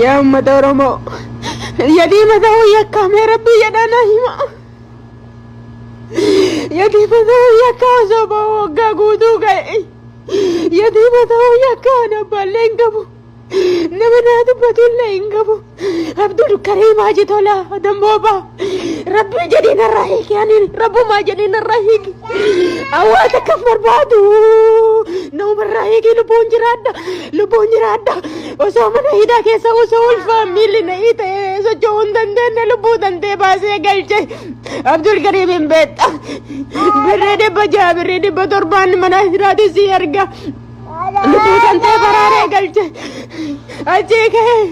Yaa uummata Oromoo, yatiima ta'uu yakkaamee rabbii jedhaa na hima. Yatiima ta'uu yakkaa osoo ba'u waggaa guutuu ga'e. Yatiima ta'uu yakkaa ani abbaallee hin qabu. Nama naa dubbatullee hin qabu. Abdul Kariim Haji Tolaa Damboobaa. Rabbii jedhii narraa hiiki ani rabbumaa jedhii narraa hiiki. Awwaa takka barbaadu. Naumarraa hiiki lubbuun jiraadha. Lubbuun jiraadha. Osoo mana hidhaa keessa osoo ulfaan miilli na hiite socho'uu hin dandeenye lubbuu dandee baasee galche. Abdul Kariim hin beekta. Birrii 600 birrii 700n mana hidhaati si erga. Lubbuu tantee baraaree galche. Achii ka'ee.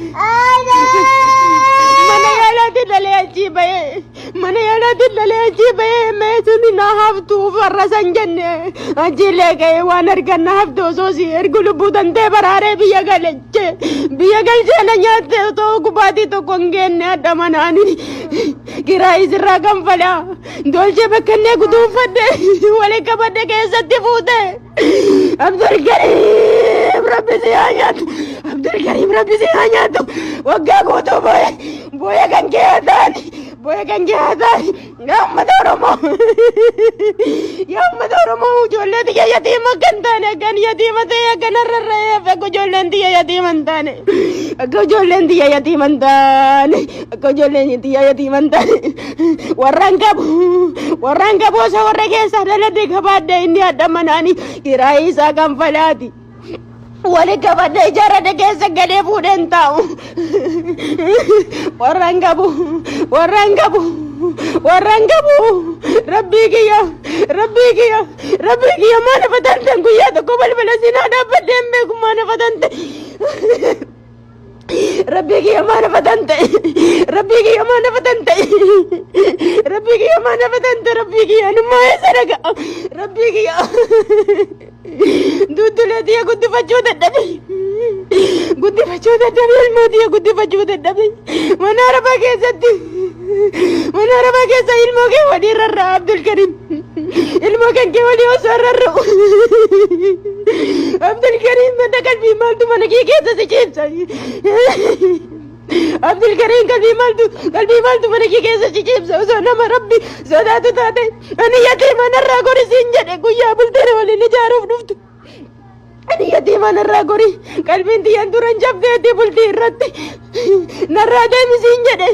Mana yaalaatti dhalee achii ba'ee. Mana yaalaatti dhalee achii ba'ee mee suni na haftu farra san jenne. Achiillee ka'ee waan argan na haftu osoo si ergu lubbuu tantee baraaree biyya galche. Biyya galchee na nyaatte otoo gubaatii tokko hin geenne adda manaani. Kiraayii sirraa kanfalaa. Dolchee bakkannee guduunfadhe waliin qabadhe keessatti fuute. Abdul Karim Rabbi si haa nyaatu. Abdul Karim Rabbi si haa nyaatu. Waggaa guutuu boo'e boo'e kan kee haa ta'ani. Boo'e kan kee haa ta'ani. Yaa uummata Oromoo. Yaa uummata Oromoo ijoollee tiyya yatiima akka hin taane akkan yatiima ta'e akkan rarra'ee akka ijoolleen tiyya yatiima hin taane. Akka ijoolleen tiyya yatiima hin taane. Akka ijoolleen tiyya yatiima hin taane. Warra hin qabu. Warra hin qabu osoo warra keessaa dhaladhe qabaadhe inni hadha manaani kiraayii isaa kanfalaati. Wali qabadhe ijaarradhe keessa galee fuudheen taa'u. Warra hin qabu. Warra hin qabu. Warra hin qabu. Rabbii kiyya. Rabbii kiyya. Rabbii kiyya maal fatante guyyaa tokko balbala sinaa dhaabbadhee hin beeku maal fatante. Rabbii kiyya maal fatante. Rabbii kiyya maal fatante. Rabbii kiyya maal fatante. Rabbii kiyya anummaa eessa dhaga. Rabbii kiyya. Duddulee tiyya guddifachuu dadhabe. Guddifachuu dadhabe ilmoo tiyya guddifachuu dadhabe. Mana arabaa keessatti. Mana arabaa keessa ilmoo kee walii rarra'a Abdul Karim. Ilmoo kan kee walii osoo rarra'u. Abdul Karim mana qalbii maaltu mana kee keessa si ciibsa. Abdul Karim qalbii maaltu mana kee keessa si ciibsa osoo nama rabbi sodaatu taate ani yatiima narraa gori siin jedhe guyyaa bultee waliin ijaaruuf dhuftu. Ani yatiima narraa gori qalbiin tiyyaan duran jabdeetti bultii irratti narraa deemi siin jedhe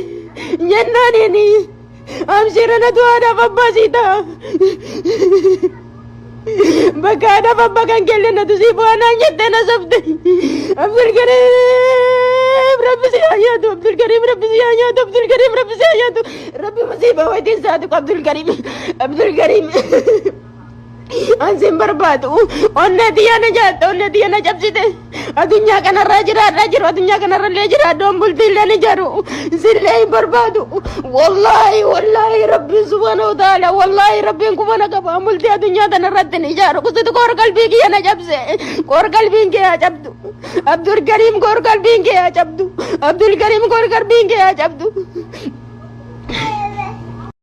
jennaaniini amshira natu haadhaaf abbaa sii ta'a. Bakka haadhaaf abbaa kan kelle natu sii bu'aa naan jettee na sobde. Abdul Karim Rabbi si haa nyaatu Abdul Karim Rabbi si haa nyaatu Abdul Karim Rabbi si haa nyaatu Rabbi musiibaa wayitiin saatu Abdul Karim Abdul Karim. An sin barbaadu. Onnee tiyya na nyaatte, onnee tiyya na cabsite. Addunyaa kanarraa jiraadhaa jiru, addunyaa kanarra illee jiraadhu, an bultii illee ni jaaru. Sillee hin barbaadu. Wallaahi, wallaahi, Rabbiin subhaana wa ta'ala, wallaahi, Rabbiin kuma na qaba. An bultii addunyaa tanarratti ni ijaaru. Kusitu koor qalbii kiyya na cabse. Koor qalbiin kee haa cabdu. Abdul Kariim koor qalbiin kee haa cabdu. Abdul Kariim koor qalbiin kee haa cabdu.